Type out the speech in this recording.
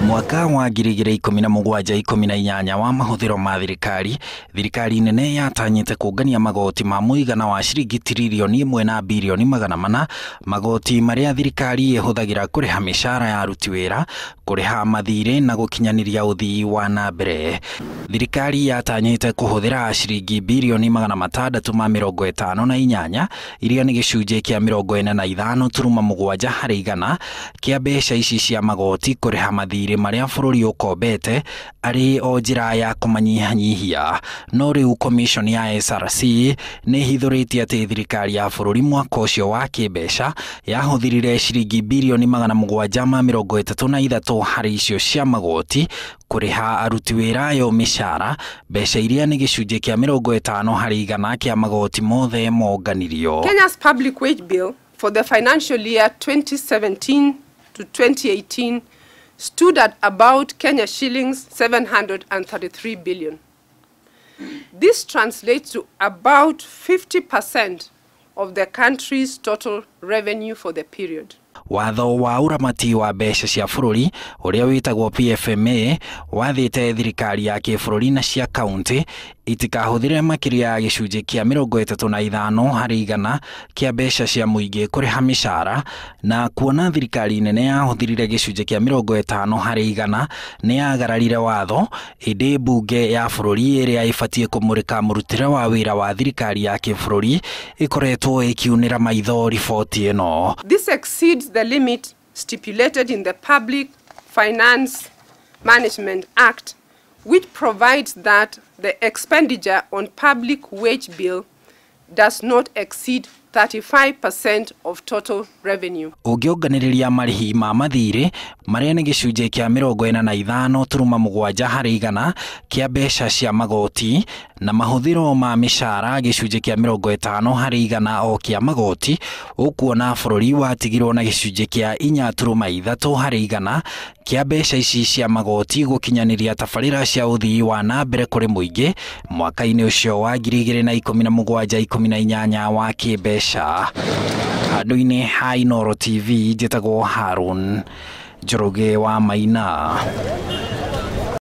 Mwaka wa 2017-18 wa mahũthĩro ma thirikari, thirikari nene yatanyĩte kũngania magoti ma mũigana wa ciringi tiririoni 1 na birioni 400, magoti marĩa thirikari ĩhũthagĩra kũrĩha mĩcara ya aruti wĩra, kũrĩha mathirĩ na gũkinyanĩria ũthii wa na mbere. Thirikari yatanyĩte kũhũthĩra ciringi birioni 658, iria nĩ gĩcunjĩ kĩa 45.7 harĩ igana kĩa mbeca ici cia magoti kũrĩha mathirĩ marĩa bũrũri ũkombete arĩ o njĩra ya kũmanyihanyihia. No rĩu commission ya SRC nĩ ĩhithũrĩtie atĩ thirikari ya bũrũri mwaka ũcio wa kĩmbeca yahũthĩrire ciringi birioni 733 harĩ icio cia magoti kũrĩha aruti wĩra ayo mĩcara, mbeca iria nĩ gĩcunjĩ kĩa 50 harĩ igana kĩa magoti mothe monganirio. Kenya's public wage bill for the financial year 2017 to 2018 stood at about Kenya shillings 733 billion. This translates to about 50% of the country's total revenue for the period. Watho wa ũramati wa mbeca cia bũrũri ũrĩa wĩtagwo PFMA wathĩte thirikari ya kĩbũrũri na cia kaunti itikahũthĩre makĩria ya gĩcunjĩ kĩa 35 harĩ igana kĩa mbeca cia mũingĩ kũrĩha mĩcara, na kuona thirikari nene yahũthĩrire gĩcunjĩ kĩa 50 harĩ igana nĩ yagararire watho. Ĩndĩ mbunge ya bũrũri ĩrĩa ĩbatiĩ kũmũrĩka mũrutĩre wa wĩra wa thirikari ya kĩbũrũri ĩkoretwo ĩkiunĩra maitho riboti ĩno. This exceeds the limit stipulated in the Public Finance Management Act, which provides that the expenditure on public wage bill does not exceed 35% of total revenue. Ũngĩonganĩrĩria marĩhi ma mathirĩ marĩa nĩ gĩcunjĩ kĩa 45.7 harĩ igana kĩa mbeca cia magoti na mahũthĩro ma mĩcara gĩcunjĩ kĩa 50 harĩ igana o kĩa magoti, ũkuona bũrũri watigirwo na gĩcunjĩ kĩa 4.3 harĩ igana kĩa mbeca ici cia magoti gũkinyanĩria tabarĩra cia ũthii wa na mbere kũrĩ mũingĩ mwaka-inĩ ũcio wa 2017-18 wa kĩmbeca. Handũ-inĩ ha Inooro TV, njĩtagwo Harun Njoroge wa Maina.